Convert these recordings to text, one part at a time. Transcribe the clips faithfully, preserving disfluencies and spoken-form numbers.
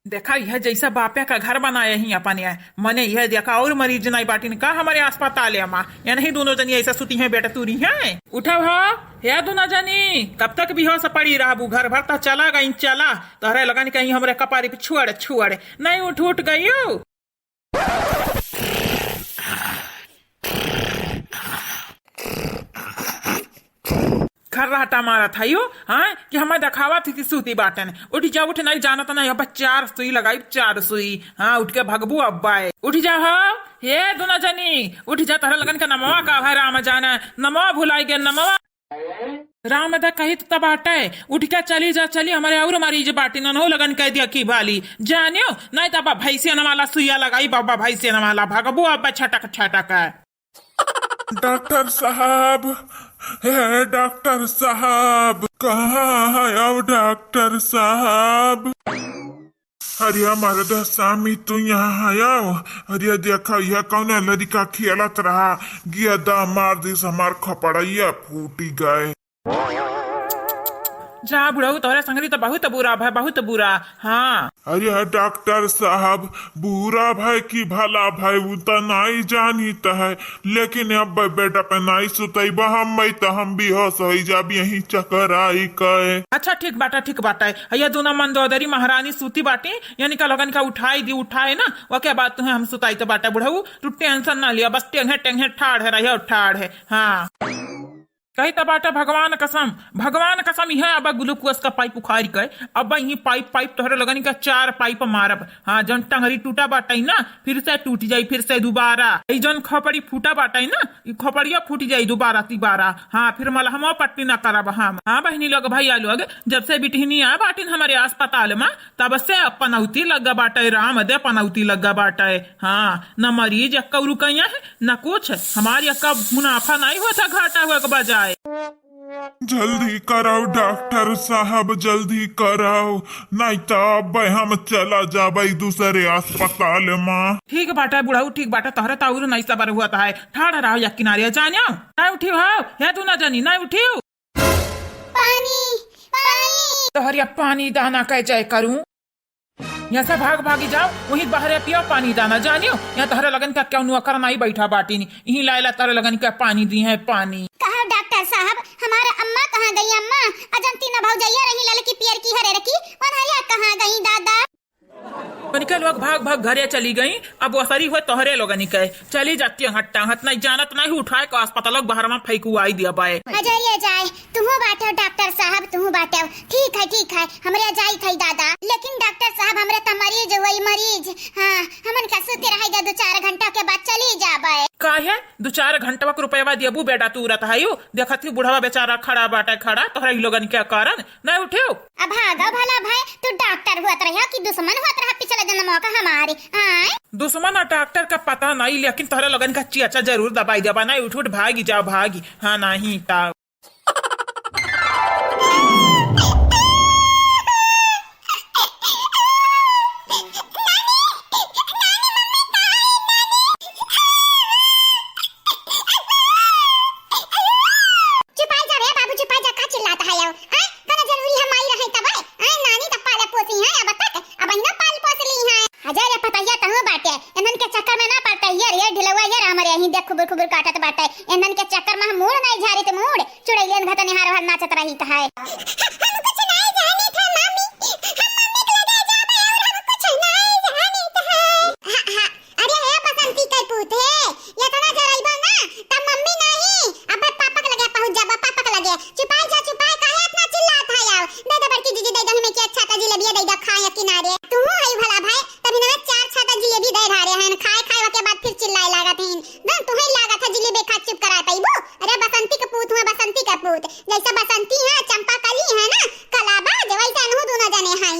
देखा, यह जैसा बापे का घर बनाए ही अपन, यह मने यह देखा, और मरीज नहीं बाटिन का हमारे अस्पताल मा? या नहीं, दोनों जनी ऐसा सुती हैं, बेटा तूरी हैं। उठा हो, या दोनों जनी, कब तक बेहोश पड़ी रहबू? घर भर त चला गई, चला। तोहरे लगन कहीं हमरे कपारी पे छुअड़ छुअड़ नहीं उठ उठ गई हो। खर्राटा मारत है यो, हाँ, कि हमें देखावत है कि सूती बाटन। उठ जा, उठ, नहीं जानत नहीं, अब चार सुई लगाई, चार सुई। हाँ, उठ के भगबू अब्बा है। उठ जा हो, हे दोनों जनी, उठ जा, तोहरे लगन के नमवा का है, राम जाने, नमवा भुलाई गए, नमवा। राम दा कही त बाटे, उठ के चली जा, चली, हमारे और मरीज बाटी, नन्हो लगन कह दिया की भाली, जानियो, नहीं तो अब भैंसियन वाला सुइया लगाई, बाबा भैंसियन वाला, भगबू अब छटक छटक। डॉक्टर साहब, हे डॉक्टर साहब, कहाँ है अब डॉक्टर साहब? अरे मर्द सामी, तू यहाँ आयो। अरे देखा, यह कौन लड़का खेलत रहा, गिया दा मार दिस, हमार खपड़ैया फूटी गए। जा बुढ़ऊ, तोहरे संगरी तो बहुत बुरा भय, बहुत बुरा। हाँ। अरे डॉक्टर साहब, बुरा भय कि भला भय, उ त नाई जानित है, लेकिन अब बेटा पे नाई सुतैबा हम, मैं त हम बेहोश होई जाब यहीं चक्कर आई के। अच्छा, ठीक बाटा, ठीक बाटा। ये दोनों मंदोदरी महारानी सूती बाटी, यानी का लोगन का उठाई दी, उठाए ना, ओके बाद तुम्हें हम सुताई तो बाटा बुढ़ऊ, तू टेंशन ना लिया, बस टेंगे टेंगे ठाड़ है रहे, ठाड़ है। हाँ। कही त बाटा भगवान कसम, भगवान कसम, इहे अब ग्लूकोज का पाइप उखाड़ के, अब इही पाइप, पाइप तोहरे लगन का चार पाइप मारब। हाँ, जौन टंगरी टूटा बाटे ना, फिर से टूट जाई, फिर से दोबारा। ई जौन खोपड़ी फूटा बाटे ना, ई खोपड़िया फूट जाई दोबारा, तिबारा। हाँ, फिर मलहमो पट्टी ना करब हम। हाँ बहिनी लोग, भैया लोग, जब से बिटहिनी आ बाटिन हमारे अस्पताल में, तब से पनौती लग्गा बाटे, राम दे पनौती लग्गा बाटे। हाँ, न मरीज एक्का रुकैया है, न कुछ। हमार एक्का मुनाफा नाई होत है, घाटा हुआ के बजाय। जल्दी कराओ डॉक्टर साहब, जल्दी कराओ, नाई तो अब हम चला जाबै दूसरे अस्पताल मा। ठीक बाटे बुढ़ऊ, ठीक बाटे, तोहरे तो और नाई सबर हुआ है। ठाड़ रहो या किनारे, जानियो, नाई उठियो हो, या तू ना जानी, नाई उठियो। पानी, पानी। तोहरिया पानी दाना कै जय करूं। यहाँ से भाग भागी जाओ, वहीं बाहरे पियो पानी दाना, जानियो। यहाँ तोहरे लगन का क्यों नुआ कर नाई बैठा बाटिन, यहीं लायला तोहरे लगन का पानी दी है, पानी। कहा डॉक्टर साहब, हमारे अम्मा कहाँ गई? अम्मा, अजंती न भौजैया रही ललकी पियर की हरे रखी, वनहरिया कहाँ गई दादा? उनके लोग भाग भाग घरे चली गई। अब वसरी हुए तोहरे लोगन के चली जाती हट्टा हट, नहीं जानत नहीं उठाए को अस्पताल बाहर में फेंकुआई दिया बाए। अजरिया जाए, तुहू बाटे डॉक्टर साहब, तुहू बाटे। ठीक है, ठीक है, हमरे जाई थई दादा, लेकिन डॉक्टर साहब, हमरे त मरीज हुई मरीज। हाँ, हमन का सुते रहे जा, दो चार घंटा के बाद चली जाबे। काहे दो चार घंटवा के रुपयवा देबू बेटा, तू रत है यू। देखत ही बुढ़वा बेचारा खड़ा बाटे, खड़ा तोहरा ई लोगन के कारण। नहीं उठियो। अब भागा भला भाई, तू डॉक्टर हुआ रहा कि दुश्मन हुआ रहा पिछले जन्म का हमारे? आए? दुश्मन और डॉक्टर का पता नहीं, लेकिन तोहरे लोगन का चियाचा जरूर दबाई देबा। नहीं उठ उठ भागी जाओ, भागी। हाँ, नहीं ता। चुपाई जा रे बाबू, चुपाई जा, का चिल्लात है यो? आय, कना जरूरी है माई रहे तब? आय, नानी तब पाले पोसी है, अब तक, अब इन्हें पाल पोस ली है। अजय रे पतैया तहु बाटे, इन्हन के चक्कर में ना पड़ते, ये रे ढिलवा, ये हमरे यहीं देख खुबुर खुबुर काटत बाटे, इन्हन के चक्कर में हम मूड़ नहीं झारित मूड़, चुड़ैलियन घतनिहार भर नाचत रही है। हम कुछ नहीं जानी था मामी, हम मम्मी के लगे जाबे और हम कुछ नहीं जानी था। हाँ, हाँ, अरे हे बसंती के पूत हे, एतना जरइबो ना, तब मम्मी नहीं, अबे पापा के लगे पहुंच जाबो, पापा के लगे। चुपाई जा, चुपाई, काहे एतना चिल्लात है यार? दे दे बड़की जीजी, दे दे हमें के एक छाता जिलेबिया दे दे, खाए किनारे। तू हई भला भाई, तभी ना चार छाता जिलेबी दे रहा रे हैं, खाए खाए के बाद फिर चिल्लाए लागत हैं। ना तुम्हें लागत है जिलेबी खा चुप कराए पाइबो? अरे बसंती के पूत हुआ, बसंती के पूत। जैसे बसंती है, चंपा कली है ना, कलाबाज, वैसे अनहु दोनों जने हैं।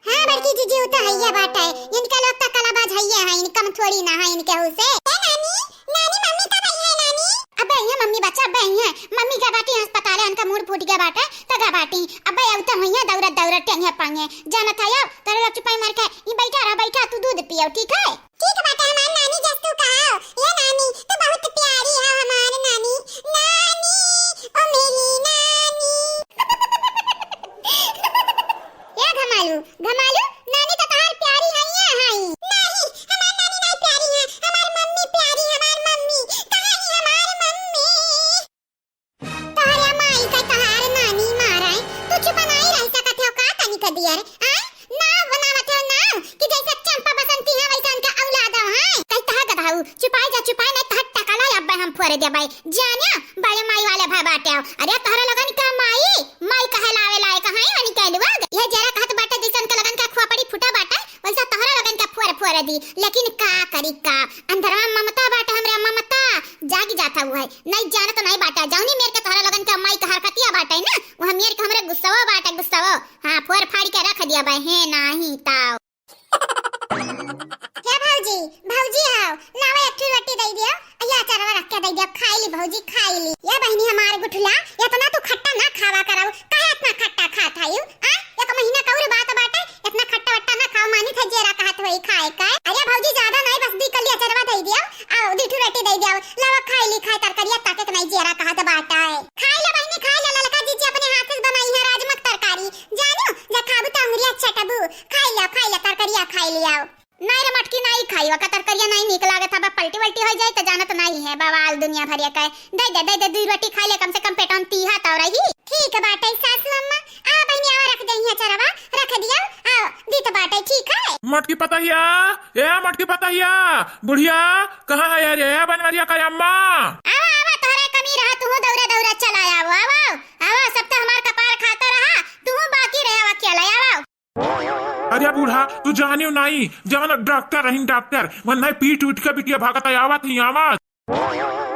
हाँ बड़की जीजी, उ तो हइये बाटे, इनका लोग तो कलाबाज हइये हैं, इनका में थोड़ी ना है इनके हु से। ए नानी, नानी मम्मी कब आई है नानी? अबे आई है मम्मी बच्चा, अबे आई है। मम्मी गए बाटी अस्पताल, इनका मूड़ फूट गया बाटे, तो गए बाटी। अबे आउ तो हुई है दौड़त दौड़त टेंगे पांगे। जानत है यो, तोरे लोग चुपाई मार के, ई बैठा रहा, बैठा, तू दूध पियो, ठीक है? ठीक बाटे हमार नानी, जस तू कहो। ये नानी, तू बहुत प्यारी है हमार नानी। नानी, ओ मेरी नानी। ए घमालू, घमालू, ना दिया रे, आय? नाव बनावत हो नाव, कि जैसे चंपा बसंती है वैसे उनका औलाद हो, हैं? कही तहा गधाऊ, चुपाई जा चुपाई, नहीं तहा टकला अब्बे हम फोरे देबै। जानिया, बड़े माई वाले भा बाटे हो। अरे तोहरा लोगन का माई, माई कहे लावे लायक है, वनी कह लुआ। ये जरा कहत बाटे जैसे उनके लोगन का खोपड़ी फूटा बाटे, वैसा तोहरा लोगन का फोर फोर दी। लेकिन का करी का, अंधरवा ममता बाटे हमरा ममता, जागी जाता हुआ है। नहीं जानत नहीं बाटे, जौनी मेर के तोहरा लोगन का माई का हरकतिया बाटे ना, वह मेर के हमरे गुस्सवो बाटे, गुस्सवो। हाँ, फोर फाड़ के रख दिया बा, हे नाही ताव। हे भौजी, भौजी हो, लावा एक ठो रोटी दे दियो, या अचारवा रख के दे दियो, खाई ली भौजी, खाई ली। ये बहिनी हमार गुठला, इतना तू खट्टा ना खावा करौ, काहे इतना खट्टा खात है यू? आ, एक महीना कौर बात बाटे, इतना खट्टा वट्टा ना खाओ, मानी था जेरा कहत होई खाए का। अरे भौजी ज्यादा नहीं, बस दी कली अचारवा दे दियो, आओ दी ठो रोटी दे दियो, लावा खाई ली, खाए तरकारिया ताके के नहीं जेरा कहत बाटे। खाई ले बहिनी, खाई ले, ललका जीजी अपने हाथ से बनाई है राजमा के तरकारी, जानियो, जा खाबू त अंगुरिया चटबू। खाई लो, खाई लो, तरकरिया खाई लियो। नहीं रे मटकी, नहीं खाई, ओका तरकरिया नहीं नीक लागत है, बा पलटी वलटी हो जाए तो जानत नहीं है, बवाल दुनिया भरिया का है। दे दे, दे दे, दुई रोटी खाई ले, कम से कम पेटवा में तीहा तो रही। ठीक बाटे सासू अम्मा, आ बहिनी आवा रख दे यहाँ चरवा, रख दियो, आओ, दी तो बाटे, ठीक है। मटकी पतहिया, ए मटकी पतहिया, बुढ़िया, कहाँ है यार ये बनवरिया का अम्मा? आवा, आवा, तोहरे कमी रहा, तू दौड़ा दौड़ा चला आवा, आवा, आवा, सब तो हमार कपार खाता रहा, तू बाकी रहे, आवा, क्या ले आवा। अरे बूढ़ा, तू जानियो नाई, जवन डॉक्टर रहीन डॉक्टर, वन्ने पीट उठ के बिटिया भागत आवत ही आवत।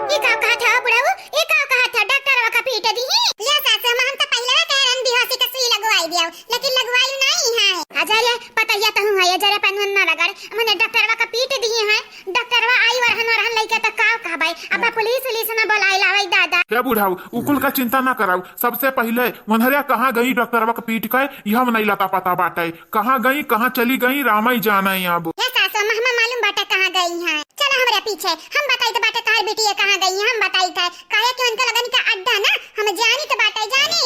ई का कहत है बुढ़ऊ? ई का कहत है? डॉक्टरवा का पीट दी ही? या सासू अम्मा, हम तो पहले कह रहन बेहोशी का सुई लगवाई दियो, लेकिन लगवाई नहीं है। अजय, पतैया तहूँ है, जरे पनुन ना रगड़, मने डॉक्टरवा का पीट दी है। डॉक्टरवा आई वरहन वरहन लइके त का कहबै? अब पुलिस उलिस न बोलाए लावै दादा। हे बुढ़ऊ, उ कुल का चिंता ना कराऊ। सबसे पहिले वनहरिया कहाँ गई डॉक्टरवा के पीट के, यह नहीं लता पता बाटे। कहाँ गई, कहाँ चली गई, रामा ही जाना है अब। हे सासू, महमा मालूम बाटे कहाँ गई हैं। चला हमरे पीछे, हम बताइत बाटे तोहर बिटिया कहाँ गई हैं, हम बताइत है। काहे कि उनका लगन का अड्डा ना, हम जानी तो बाटे, जानी।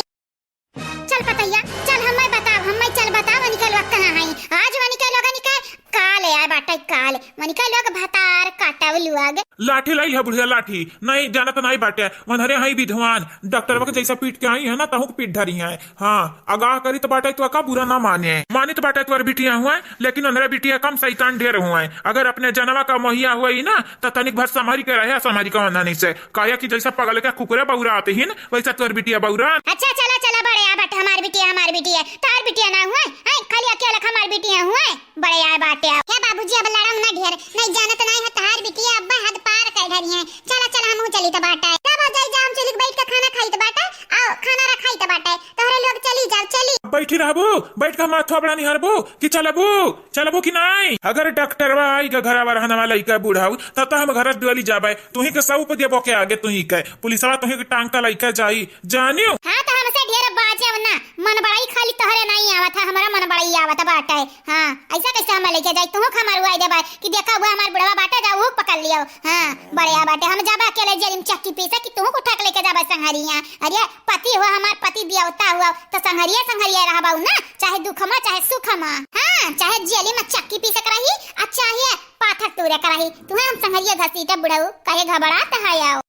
चल पतैया, चल हम्मै बताव, हम्मै चल बताव, वनिका लोग कहाँ हई? आज वनिका लोगन का काल आए बाटे, काल। वनिका लोग भतार काटव लोग। लाठी लाई है बुढ़िया, लाठी। नहीं, जानत नहीं बाटे। वनहरे हई विद्वान। डॉक्टरवा के जैसा पीट के आई है ना, तहूँ के पीट धरी है। हाँ, आगाह करी तो बाटे तो का बुरा ना माने। मानी तो बाटे तोर बिटिया हुआ, लेकिन वनहरे बिटिया कम शैतान ढेर हुआ। अगर अपने जनवा का मोहिया हुआ ही ना, तो तनिक भर संभरी के रहे, संभरी के वंदनी से। काहे कि जैसा पगल के कुकुरे बौरात हिन, वैसा तोर बिटिया बौरा। अच्छा, चला, चला, बड़े आ बाटे हमार बिटिया, हमार बिटिया। तोर बिटिया ना हुए, हैं? खाली अकेला हमार बिटिया हुए, बड़े आ बाटे। हे बाबूजी, अब लड़म ना ढेर, नहीं जानत नहीं है, तोहार बिटिया अब्बा हद पार कर धरी है। चला, चला, हमहू चली त बाटे। सब हो जाई, जाम चुलिक बैठ के खाना खाई त बाटे, आओ, खाना रखाई त बाटे, तोहरे लोग चली जाओ, चली। बैठी रहबू, बैठ के माथो बड़ा निहारबू कि चलबू? चलबू कि नाई? अगर डॉक्टरवा आई के घरवा रहनवा लइका बुढ़ऊ, तब तो हम घर से डोली जाबे। तुही के सौंप देबो के आगे, तुही के पुलिसवा तुही के टांग के लइके जाई, जानियो। हाँ, तो हमसे ढेर बाजे ना, मन बड़ाई खाली तोहरे नहीं आवत है, हमरा मन बड़ाई आवत बाटे। हाँ, ऐसा कैसे हम लइके जाई? तुहू के हमार हुआ देबे कि देखा हुआ हमार बुढ़वा बाटे, जाओ वो पकड़ लियो। हाँ, बड़े आ बाटे, हम जाबे अकेले जेल में चक्की पीसे कि तुहू को उठा के लइके जाबे संघरिया। अरे पति हुआ हमार, पति देवता हुआ, तो संघरिया संघरिया रहबा ना, चाहे दुख में चाहे सुख में। हाँ, चाहे जेली में चक्की पीसे के रही, आ चाहे पाथर तूरे के रही, तुहे हम संघरिया घसीटे बुढ़ऊ, काहे घबरात है आओ।